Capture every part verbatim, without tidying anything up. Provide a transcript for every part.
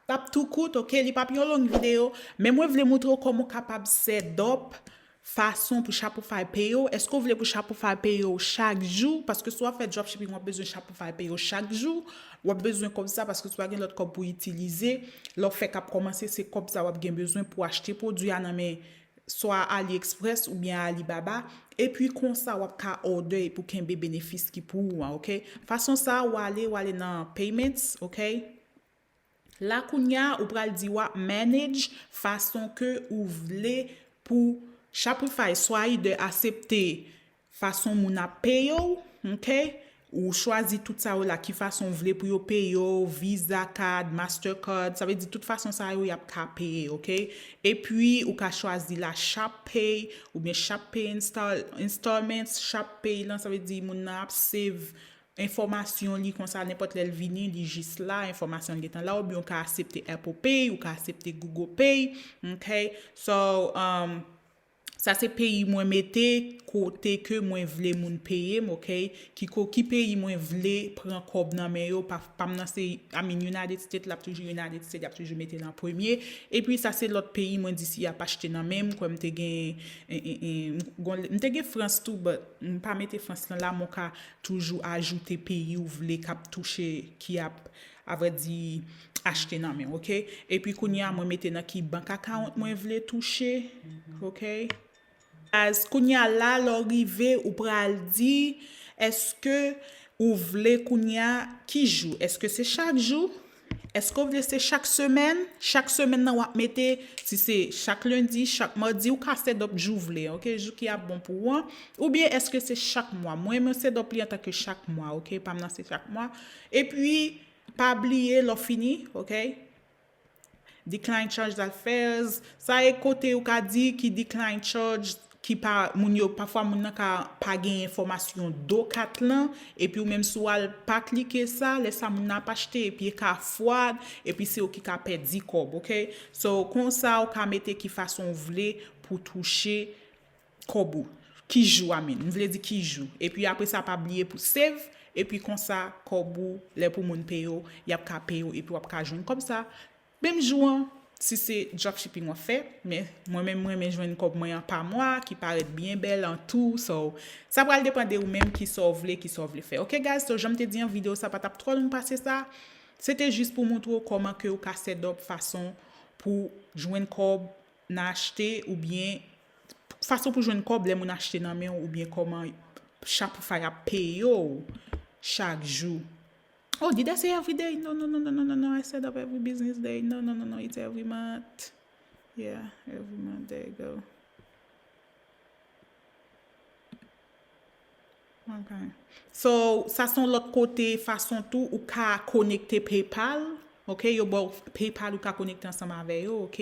L ap tou kout, ok? Li p ap yon long videyo, men mwen vle montre w kòman w kapab set up fason pou Shopify peye w. Èske w vle pou Shopify peye w chak jou? Paske si w ap fè dropshipping, w ap bezwen Shopify peye w chak jou. W ap bezwen kòb sa paske si w pa gen lòt kòb pou w itilize, lè w fèk ap kòmanse, se kòb sa w ap gen bezwen pou w achte pwodui a nan men swa AliExpress oubyen Alibaba. Epi konsa, w ap ka order epi w kenbe benefis ki pou ou an, ok? Fason sa a, w ale, w ale nan payments, ok? La kounye a, ou pral di w ap manage fason ke ou vle pou Shopify swa either aksepte fason moun ap peye w, ok? Ou chwazi tout sa yo la, ki fason w vle pou yo peye w, Visa card, Mastercard, sa vle di tout fason sa yo y ap ka peye, ok? Epi, ou ka chwazi la Shop Pay, oubyen Shop Pay install, installments, Shop Pay lan, sa vle di moun nan ap save enfòmasyon li konsa, nenpòt lè l vini, li jis la, enfòmasyon l gentan la, oubyen w ka aksepte Apple Pay, ou ka aksepte Google Pay, ok? So, um, sa se peyi mwen mete kote ke mwen vle moun peye m, ok? Ki ko-, ki peyi mwen vle pran kòb nan men yo, pa, pa m nan se, I mean, United States, l ap toujou United States, y ap toujou mete l an premye. Epi sa se lòt peyi mwen di si y ap achte nan men m, kwè m te gen, en, en, en, m gon-, m te gen Frans tou, but m pa mete Frans lan la, men w ka toujou ajoute peyi ou vle k ap touche, ki ap, avrèdi, achte nan men w, ok? Epi kounye a, mwen mete nan ki bank account mwen vle touche, ok? As, kounye a la, lè w rive, ou pral di, èske ou vle kounye a ki jou? Èske se chak jou? Èske w vle se chak semèn? Chak semèn nan, w ap mete, si se chak lendi, chak madi, ou ka set up jou w vle, ok? Jou ki ap bon pou ou an. Oubyen èske se chak mwa? Mwen, mwen set up li antanke chak mwa, ok? Pa m nan se chak mwa. Epi, pa bliye, lè w fini, ok? Decline charge that fails. Sa e kote ou ka di ki decline charge, ki pa, moun yo, pafwa moun nan ka pa gen enfòmasyon do kat lan, epi ou menm si w al pa klike sa, lè sa moun nan ap achte, epi e ka fraud, epi se ou ki ka pèdi kòb, ok? So, konsa ou ka mete ki fason ou vle pou touche kòb ou. Ki jou, I mean, m vle di ki jou. Epi apre sa, pa bliye pou save, epi konsa, kòb ou, lè pou moun peye w, y ap ka peye w, epi w ap ka jwenn kòb sa menm jou an, si se dropshipping w ap fè, men mwen menm, mwen renmen jwenn kòb mwen an pa mwa, ki parèt byen bèl an tou, so, sa pral depann de ou menm ki sa w vle, ki sa w vle fè. Ok, guys, so, jan m te di an videyo, sa pa t ap twò long pase sa, se te jis pou montre w kòman ke ou ka set up fason pou jwenn kòb nan achte oubyen fason pou jwenn kòb lè moun achte nan men w oubyen kòman Shopify ap peye w chak jou. Oh, did I say every day? No, no, no, no, no, no, no. I set up every business day. No, no, no, no. It's every month. Yeah, every month. There you go. Ok. So, sa se yon lòt kote, fason tou ou ka konekte PayPal. Ok, yo ba w PayPal, ou ka konekte ansanm avè yo, ok?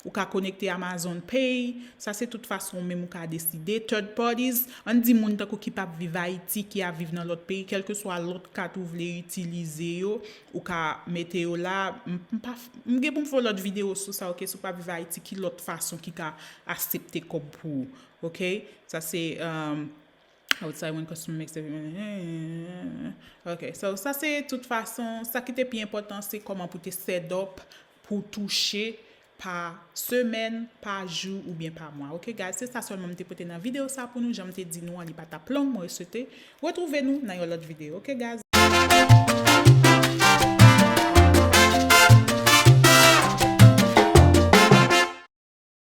Ou ka konekte Amazon Pay. Sa se tout fason ou menm ou ka deside. Third parties, ann di moun tankou ki p ap viv Ayiti, ki ap viv nan lòt peyi, kèlkeswa lòt kat ou vle itilize yo, ou ka mete yo la. M, m pa, m gen pou m fè yon lòt videyo sou sa, ok? Si w p ap viv Ayiti, ki lòt fason ki ka aksepte kòb pou ou, ok? Sa se, um, Outside when customer makes every money. Ok, so sa se tout fason, sa ki te pi enpòtan se kòman pou te set up pou touche pa semèn, pa jou oubyen pa mwa. Ok, guys, se sa sèlman m te pote nan videyo sa pou nou. Jan m te di nou an, li pa t ap long, mwen swete retwouve nou nan yon lòt videyo. Ok, guys.